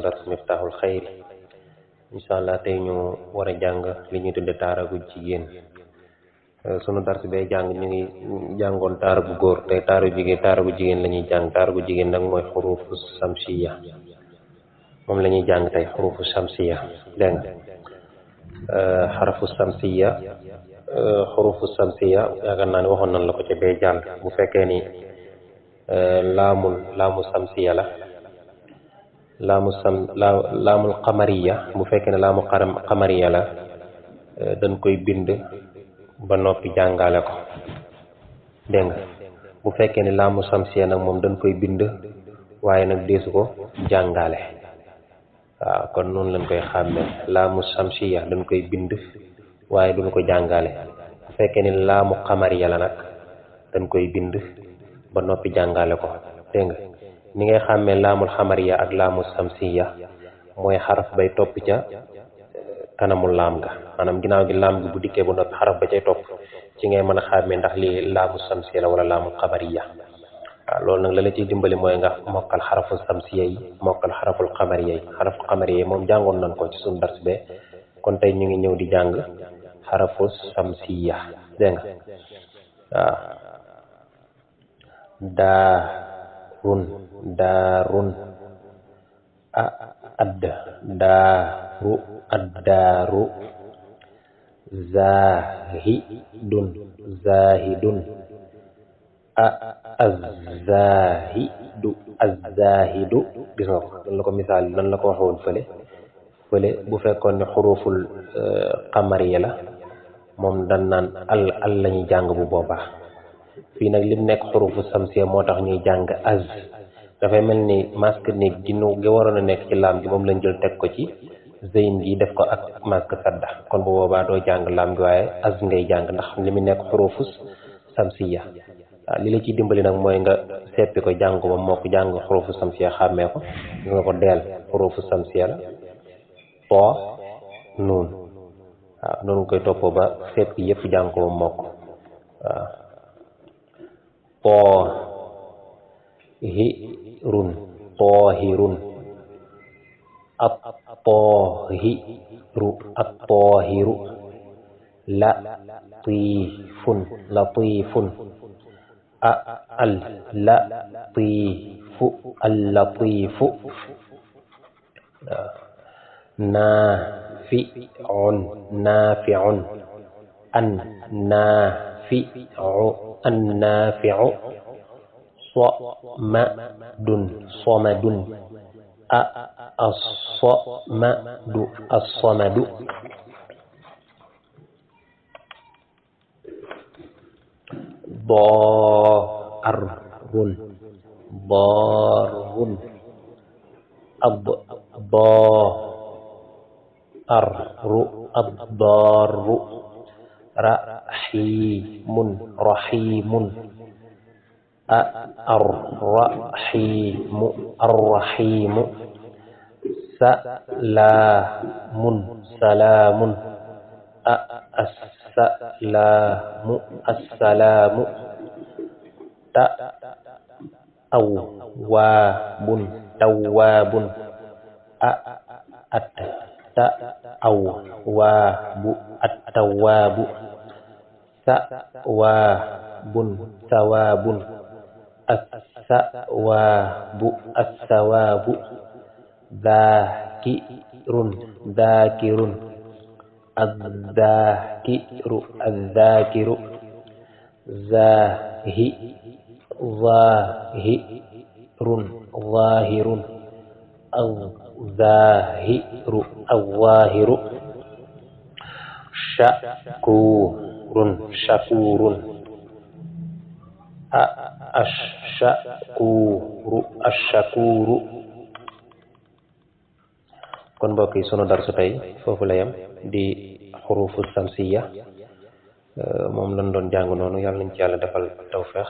dars Miftahul Xayri. insha allah tey ñu war a jàng li ñuy tudde taaragu jigéen. sunu dars bee jàng ñu ngi jàngoon taaragu góor tey taaragu jigéen la ñuy jàng. taaragu jigéen nag mooy xurufu samsiya, moom la ñuy jàng tey xurufu samsiya. dégg nga xarafu samsiya, xurufu samsiya yaakaar naa ne waxoon nañ la ko ca bee jàng. bu fekkee ni laamu samsiya la, laamul xamariya, bu fekkee ne laamu xamariya la dañ koy bind ba noppi jàngale ko. dégg nga bu fekkee ne laamu samsiya nag moom dañ koy bind waaye nag deesu ko jàngale. waaw kon noonu lañ koy xàmmee. laamu samsiya dañ koy bind waaye duñ ko jàngale. bu fekkee ne laamu xamariya la nag dañ koy bind ba noppi jàngale ko. dégg nga ni ngay xàmmee laamul xamariya ak laamu samsiya mooy xaraf bay topp ca kanamul laam ga, maanaam ginnaaw gi laam gi bu dikkee ba noppi xaraf ba cay topp ci ngay mën a xàmmee ndax lii laamu samsiya la wala laamul xamariya. waaw loolu nag la la ciy dimbali mooy nga mokkal xarafu samsiya yi, mokkal xaraful xamariya yi. xarafu xamariya yi moom jàngoon nañ ko ci suñu dars be, kon tey ñu ngi ñëw di jàng xarafu samsiya. dégg nga waaw. daarun addaaru zaahidun azzahidu gis nga ko nan la ko misaal nan la ko waxoon fële bu fekkoon ne xuruful xamariya la moom dan naan al la ñuy jàng bu boobaa. fii nag lim nekk xurufu samsiya moo tax ñuy jàng az. dafay mel ni masque néeg gi waroon a nekk ci laam gi moom lañ jël teg ko ci zeyn gi def ko ak masque sadda, kon bu boobaa doo jàng laam gi waaye az ngay jàng ndax li mu nekk xurufu samsiya. waaw li la ciy dimbali nag mooy nga seppi ko jàng ko ba moo ko jàng xurufu samsiya xàmmee ko. gis nga ko deel xurufu samsiya la, too nuun. waaw noonu koy toppoo ba seppi yëpp jàng ko ba mokk. waaw toohirun at-toohiru latifun al-latifu naafi'un an-naafi'u somadun as-somadu darun ad-daru rahimun الرحيم سلام السلام تواب التواب ثواب الثواب ذاكر الذاكر ظاهر الظاهر شكور الشكور. kon mbokk yi sunu darsu tey foofu la yem di xurufu samsiya moom lañ doon jàng noonu. yàlla nañ ci yàlla defal tawfeex.